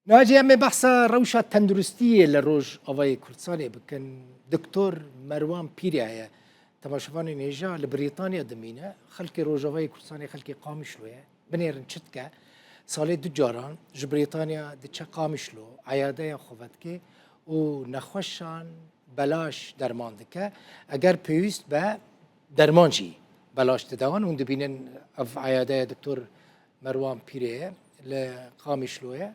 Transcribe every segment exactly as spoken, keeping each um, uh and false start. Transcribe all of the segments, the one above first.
Naci, em ê behsa rewşa tenduristiyê li Rojavayê Kurdistanê bikin. Doktor Merwan Pîrê heye. Temaşevanên hêja li Brîtanya dimîne. Xelkê Rojavayê Kurdistanê xelkê Qamişlo ye. Binêrin çi dike? Salê du caran ji Brîtanya diçe Qamişlo, eyadeya xwe vedike û nexweşan belaş derman dike. Eger pêwîst be, derman jî belaş dide wan. Hûn dibînin ev eyadeya Doktor Merwan Pîrê ye, li Qamişloyê.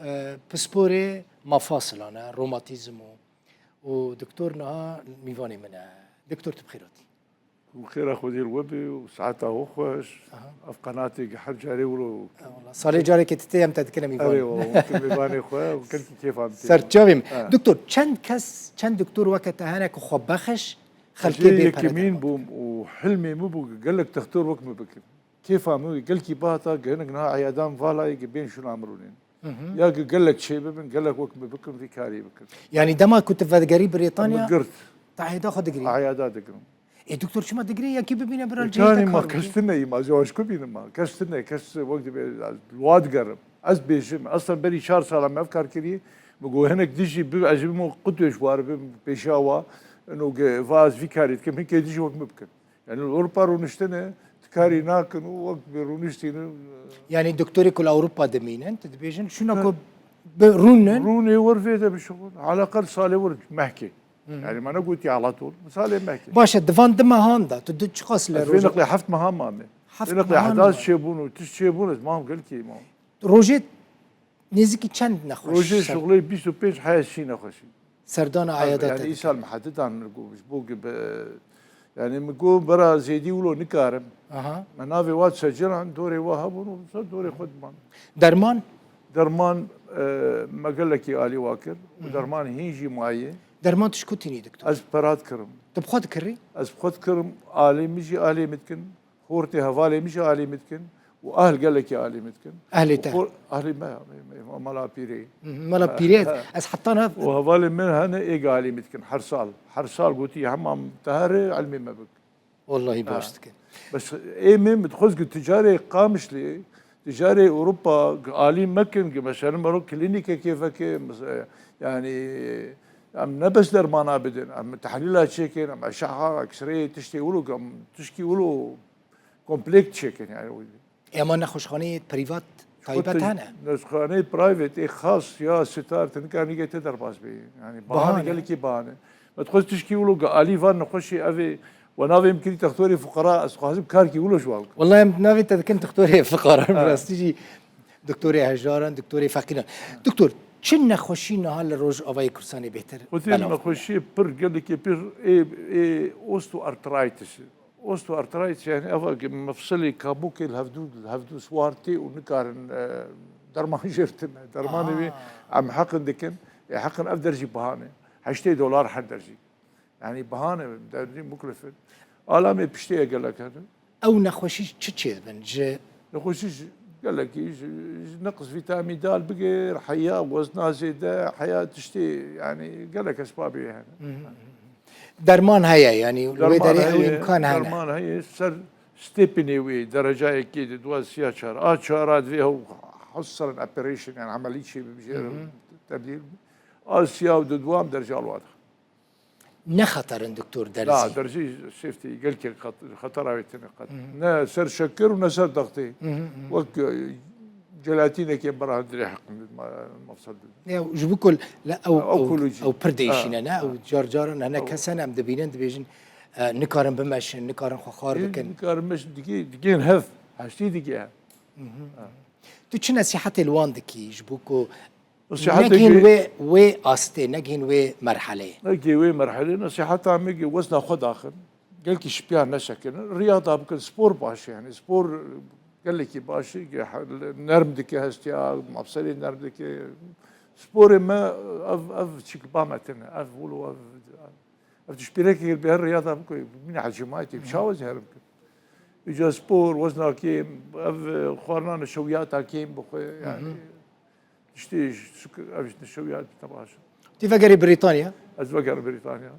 E, pisporê mafasilan e, romatîzm û, û doktor niha mîvanê min e. Doktor, tu bi xêr hatî. Û xêra Xwedê li we be û saeta we xweş. Aha. Ev qenatê her carê wilo. Eyvallah. Salê carekê tu tê, em te dikine mîvan. Erê, we, we, tu mêvanê xwe û gelkî kêfa min tê. Serçavê min. Ha. Doktor, çend kes, çend doktor weke te hene ku xwe bexş, xelkê bê pere derman? Yekemîn bûm û hilmê min bû gelek textor wek min bikin. Kêfa min wî gelkî bihata, gihinik niha eyadan valayê gi bên şûna min rûnên. Hı hı. Ya gi gelek çê bibin, gelek wek min bikin, vî karî bikin. Yanî dema ku tu vedigerî Brîtanya, Min girt. Te eyada xwe digirî? Eyada digirim. Ê doktor, çima digirî? Yekî bibîne bira cihê te kar bikî. Ma kes tune, ma ez ji ku bînim ma. Kes tune, kes wek dibe, ez li wa digerim. Ez bêjim, eslen berî çar sala me ev kar kirî, min got hinek dijî bi, ez ji bim qutê ji war bim pêşiya wa, ino ge va ez vî karî dikim, hinkê dijî wek min bikin. Yani li Ewropa rûniştine, tu karî nakin û wek bi rûniştîne. Yani doktorê ku li Ewropa dimînin, tu dibêjin, şuna ku bi rûnin. Rûnê wir vê de bişixin. Alaqer salê wir mehkê. Hı hı. Yani me negotî ala tol. Salê mehkê. Baş e, di van du mehan de, tu du çiqas li Ez vê roja- neqlê heft mehan mame. Heft Vê neqlê mehan hehdas mame. Çêbûn û tişt çêbûn ez mam gelkî mam. Rojê nêzîkî çend nexweş Rojê ser- şuxulê bîst û pênc heya şî nexweşî. Serdana Ev, eyada yani te îsal dikin. Min hedidan min got, ji bo ki be, yani min got bera zêdî wilo nikarim. Aha. Me navê wa dise ciran, dorê wa hebûn û ser dorê xwe diman. Derman? Derman, e, me gelekî alî wa kir. Hı hı. Derman hîn jî mayê. Derman tu ji ku tînî diktor? Ez pera dikirim. Tu bi xwe dikirî? Ez bi xwe dikirim, alê min jî alê min dikin. Xortê hevalê min jî alî min dikin û ehl gelekî alî min dikin. Ehlê te? Û xor-, ehlê me, me, me, mala pîrê. Hı hı, mala pîrê. Ha. Ez heta niha Û hevalê min hene êg alî min dikin her sal. Her sal gotî hema te here ilmê me bik. Wallahî Ha. baş dikin. Bes ê min, min dixwest ku ticarê Qamişlê, ticarê Ewropa alî mekin ki mesela mero klînîkekê veke, mes-, yani em ne bes dermana bidin, em tehlîla çêkin, em eşaha, X-ray, tiştê wilo, em tişkî wilo komplek çêkin yani. Ema nexweşxaneyê prîvat taybet hene? Nexweşxaneyê private ê xas ya star, tu nikarî nîgê te derbas bê. Yani bahane, Bahane. gelekî bahane. Me dixwest tişkî wilo ge alî van nexweşî evê we navê min kirî textorê fuqara, ez dixwazim karkî wilo ji wan bikim. Wallahî em navê te dikin textorê fuqara, Ha. rastî jî doktorê hejaran, doktorê feqîran. Doktor, çi nexweşî niha li Rojavayê Kurdistanê bêhtir Xwedê belav bûne? nexweşiyê pir, gelekî pir ê, ê osteoarthritis. Osteoarthritis, yani, eva ki mefsilê kabûkê li hevdû, li hevdû siwar tê û nikarin, e, derman jêr tune. Dermanê wê Aa. em heqin dikin, e, heqin ev derjî bihane. Heştê dolar her derjî. Yani bihane, derjî muklif in. Alamê piştê ye gelek hene. Ew nexweşî çi çêdibin? Ji Nexweşî ji gelekî, ji, ji neqis vîtamîn dal bigir, heya wezna zêde, heya tiştê, yani gelek esbabê hene. Hı hı. Derman heye, yani, li wê Derman derê ew heye, îmkan hene. derman heye, ser stêpinê wê, derecayekê di dua siya çar. A çar a divê ew hesren operation, yani emelî çê bibijêrin, Hı hı. tebdîl. A siya û di duam derca li wa dixe. Ne xeter in, doktor, derzî? Na, derzî safety, gelkî xet-, xetera wê tine qet. Hı hı. Ne ser şekir û ne ser dextê. Hı hı, hı. Wek, e, jelatînekê bera dirê heqin ma-, mafsel didin. Ya, ji bo ku li ew, Ha, ew ew, ku li cî. ew pir Ha, değişîne, ne? ha. Ew car caran hene Ew kes hene em dibînin, dibêjin, e, nikarin bimeşin, nikarin xwe xwar Ê, bikin. nikarin bimeşin, digê, digên hev, heştî digê hev. Hı hı. Ha. Tu çi nesîhetê li wan dikî ji bo ku Nesihetê negihên ki wê, wê astê, negihên wê merhelê. Negihê wê merhelê, nesiheta me ki wezna xwe daxin. Gelkî şipiya nesekinin. Riyada bikin, spor baş e yani. Spor gelekî baş e. Ge-, nerm dike hestiya, mafselê nerm dike. Sporê me ev, ev çik ba me tine. Ev wilo, ev, ev tişt pîrekê bi her riyada biko. Bine ecîmayetê, Hı hı. çawa zî herim kir. Îca spor, wezna kêm, ev xwarina neşewiyata kêm bixwe, yani. Hı hı. Tiştê ji, ev ji neşewiyat te baş e. Tî vegerî Brîtanya? Ez vegerim Brîtanya.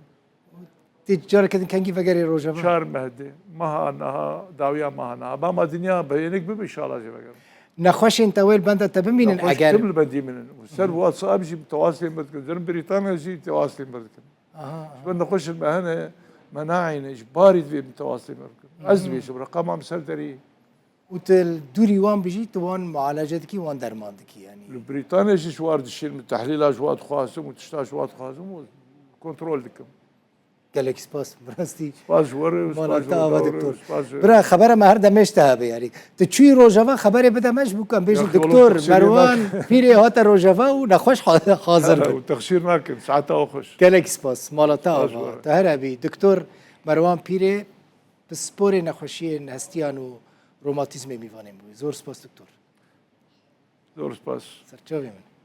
Tî careke din kengî vegerî Rojava? Çar meh de. Meha niha, dawiya meha niha. Ba ma dinya bi yênik bibe, inşallah jî vegerim. Nexweşên te wê li benda te bimînin Nexweş eger. Tim li bendî min in. Û ser WhatsApp jî tewas lê min dikin. Derin Brîtanya jî tewas lê min dikin. Aha. Ji ber nexweşên me hene, me nayîne, ji barî divê min tewas lê min dikin. Ez dibêjim, reqema min ser derê. Û tu li dûrî wan bijî, tu wan mualece dikî, wan derman dikî yani. Li Brîtanya jî ji war dişîn min, tehlîla ji wan dixwazim û tişta ji wan dixwazim û kontrol dikim. Gelek spas, bi rastî. Spas ji we re û Mala spas ji te ava we doktor. Spas ji Bira, xebera me her demê ji te hebe yani. Tu çûyî Rojava, xeberê bide me ji bo ku em bêjin Yaxşî, oğlum, doktor teqsîrê Merwan nakin. Pîrê hate Rojava û nexweş ha- hazir Û bin. texsîr nakin. Saeta we xweş. Gelek spas. Mala te Spas ji we ava. re. Tu her hebî. Doktor Merwan Pîrê, pisporê nexweşiyên hestiyan û romatîzmê mîvanê min bû. Zor spas doktor. Zor spas. Serçavê min.